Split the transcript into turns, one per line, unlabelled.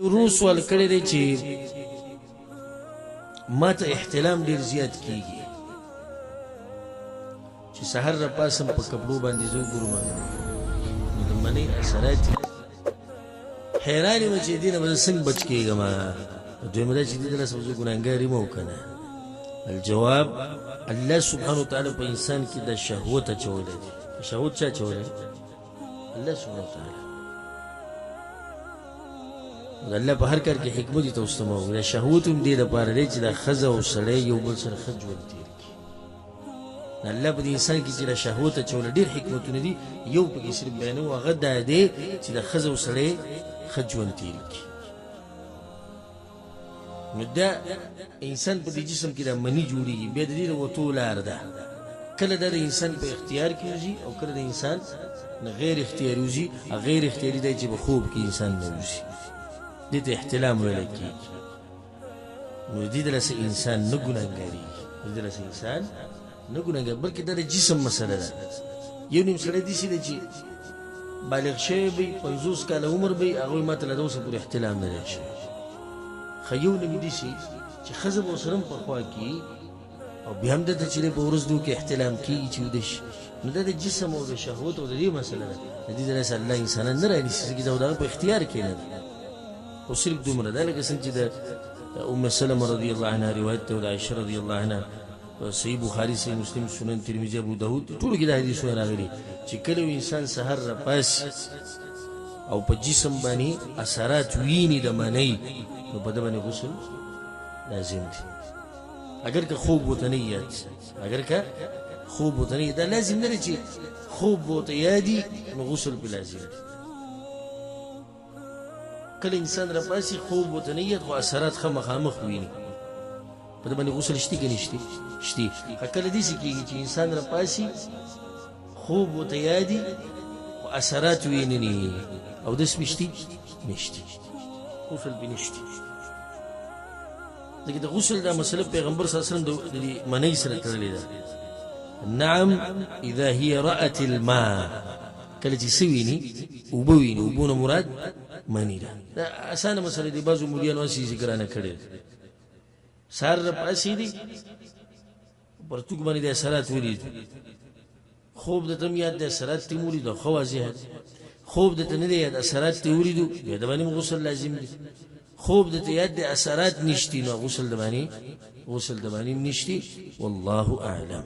ورور سوال کړی دی چې ما ته احتلام ډیر زیات کیږي چې سحر را پاسم په کپړو باندې زه وګورم، نو د منۍ اثرات حیران یم چې دې نه به زه څنګه بچ کېږم. دویمه دا چې دې د لاسه به زه ګناهګار یم او که نه؟ الجواب، الله سبحانه وتعالی په انسان کې د شهوت اچولی دی. شهوت چا اچولی؟ الله سبحانه وتعالی. د الله په هر کار کې حکمت ته واستمو. دا شهوت هم دې لپاره دی چې دا ښځه او سړی یو بل سره ښه ژوند تېر کړي. د الله په دې انسان کې چې دا شهوت اچولی، ډېر حکمتونه دي، یو پکې صرف بیانوو، هغه دا دی چې د ښځه او سړی ښه ژوند تېر کړي. نو دا انسان په دې جسم کې دا مني جوړیږي، بیا د دې د وتو لار ده. کله دا د انسان په اختیار کې وځي او کله د انسان نه غیر اختیاري وځي. غیر اختیاري دی چې په خوب کې انسان نه وځي، دې ته احتلام ویل کېږي. نو دې د لاسه انسان نه ګناهګارېږي، دې د لاسه انسان نه ګناهګار، بلکې دا د جسم مسله ده. یو نیم سړی داسې دی چې بالغ شوی به وي، 50 کاله عمر به وي، هغه وایي ما ته لا د اوسه پورې احتلام نه دی شوی. ښه، یو نیم داسې چې ښځه به ورسره هم په خوا کې او بیا هم دته چې دی په ورځ دوو کې احتلام کېږي چې ویده شي. نو دا د جسم او د شهوت او د دې مسله ده. د دې د لاسه الله انسانان نه رانیسي، ځکه دا د هغه په اختیار کې نه ده. خو صرف دومره ده لکه څنګه چې د ام سلمه رضی الله عنها روایت دی او د عایشه رضی الله عنها، صحیح بخاری، صحیح مسلم، سنن ترمذی، ابو داود، ټولو کې دا حدیثونه راغلي چې کله یو انسان سحر راپاڅي او په جسم باندې اثرات ویني د منۍ، نو په ده باندې غسل لازم دی، اگر که خوب ورته نه یاد، اگر که خوب ورته نه. دا لازم نه دی چې خوب ورته یادي نو غسل پرې لازم دی. کله انسان راپاڅي، خوب ورته نه یاد، خو اثرات ښه مخامخ ویني، په ده باندې غسل شتي که نشتي؟ شتي. کله داسې کېږي چې انسان راپاڅي، خوب ورته یادي، خو اثرات ویني، اودس پې شتي؟ نشتي، غسل پې نشتي. ځکه د غسل دا مسله پیغمبر صلی الله علیه وسلم د دې منۍ سره تړلې ده. نعم، اذا هي رأت الماء، کله چې څه ویني؟ اوبه ویني. اوبو نه مراد مني ده. دا اسانه مسله دی، بعضو مولیانو هسې ذکرانه کړې ده. سهار راپاڅېدي، پرتوګ باندې د اثرات ولید، خوب د تم یاد د اثرات تی ولید، خو واضح دی. خوب د ته نه دی یاد، اثرات تی ولیدو، بیا د باندې غسل لازم دی. خوب د ته یاد د اثرات نشتی، نو غسل د باندې نشتی. والله اعلم.